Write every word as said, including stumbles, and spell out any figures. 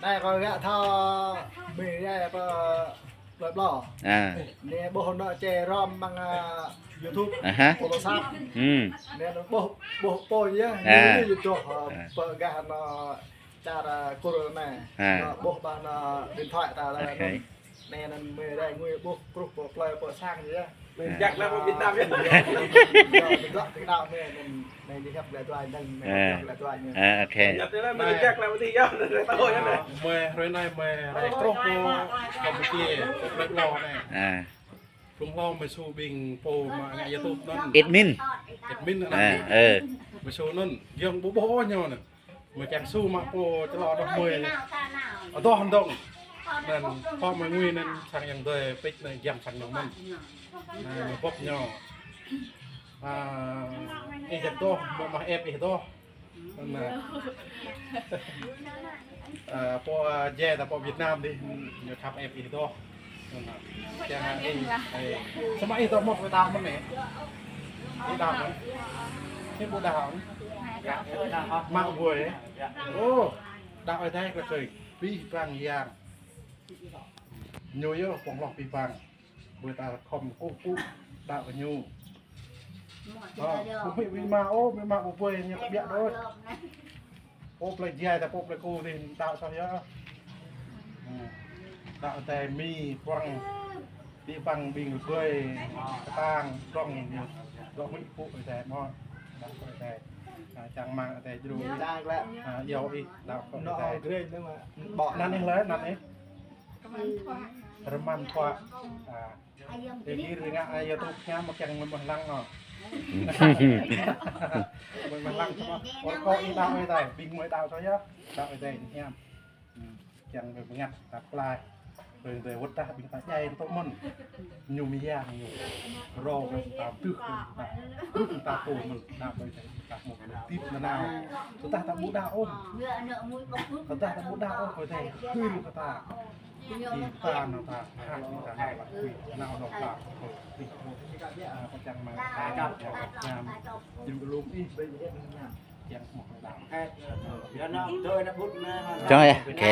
Ai kơ gak thâo mơi rai pơ plơi Blo. À. Nê ƀuh nô čê rom măng, à, YouTube. Aha. Pô lô sap. Hmm. Nê ƀuh, ƀuh pô yơh. À. Nê YouTube, à, pơ gah nô čar, à, corona. À. Nô ƀuh ƀah nô điện thoại ta la. Ok. Nê năn mơi rai ngui ƀuh kruh pơ plơi pơ sang yơh. Mơi jak lăm pơ Việt Nam yơh. Yơh, yơh, yơh, yơh, mơi năn, năn đi khăp lĕ tuai năn, mơi jak lĕ tuai năn. À, ok. Mơi jak lăm pơ Việt Nam yơh, năn tao yơh năn. Mơi hrơi anai mơi rai kruh pơ Campuchia, pơ plơi Blo anai. À. Blung hlâo mơi su ƀing pô mă ngă YouTube năn. Admin. Admin anăn. À, ơ. Mơi su năn, giŏng ƀu ƀuh ôh ñu năn. Mơi kiăng su mă pô čơlâo đôč mơi. Adoh hăng dŏng. Năn, pô mơi ngui năn sang yang dơi pĭt năn giăm sang ñu mơ̆n. Năn, mơi bŏk ñu. À, ih jak adoh, mơi mă ĕp ih adoh. Năn. À, pô, à, jai ta pô Việt Nam dih, ñu khăp ĕp ih adoh. Kiăng ih, ih. Samơ̆ ih dŏ mơ̆ ƀu đaŏ mơ̆n nê? Ih đaŏ mơ̆n? Ih ƀu đaŏ mơ̆n? Mă ƀuh ih. Ơ, đaŏ Ơi Adai kơ tui. Abih bang yang. Ñu yơh pŏng hloh abih bang. Ƀơi ta khŏm kơkuh pơpŭ đaŏ kơ ñu. Ơ, ƀu huĭ ƀu mă ôh, ƀu mă ƀu ƀuh ñu kơ ƀiă đôč. Pô plơi jai ta pô plơi kơ dih đaŏ soh yơh. Hmm. Đaŏ Ơi Adai Mi, Prăng, abih bang ƀing rơgơi, kơtang, drŏng, dŏ huĭ pơpŭ Ơi Adai mơ̆n. Đaŏ kơ Ơi Adai. À, čang rơmang Ơi Adai djru ih. À, iâu ih, đaŏ kơ Ơi Adai. Anăn ih lĕ, anăn ih. Rơmăm Thuă. À. Ơ, gir ngă ai YouTube hiam mơ̆ kiăng mơ̆ lăng nô. Mơ̆ lăng tơma. Ôr kơ ih đaŏ Ơi Adai, ƀing mơi đaŏ soh yơh. Đaŏ Ơi Adai hiam. Hmm. Kiăng mơ̆ bơngăt ta pơklaih. Ơi Adai wơ̆t tah ƀing ta jai tŏ mơ̆n. Ñu mơyang ñu. Rô mơ̆n ta tưh mơ̆n ta. Tưh mơ̆n ta pô mơ̆n. Đaŏ Ơi Adai ta mơ̆n. Tip nanao. Tơdah ta ƀu đaŏ ôh. Tơdah ta ƀu đaŏ ôh, Ơi Adai hưl kơ ta. Ih ta nao ta, hă, ih ta nao ta, ih nao nao ta. Ih, ah, pơčang mă, ah, pơčang mă, jing belum ih, jing mă đaŏ. Čang yơh, ok.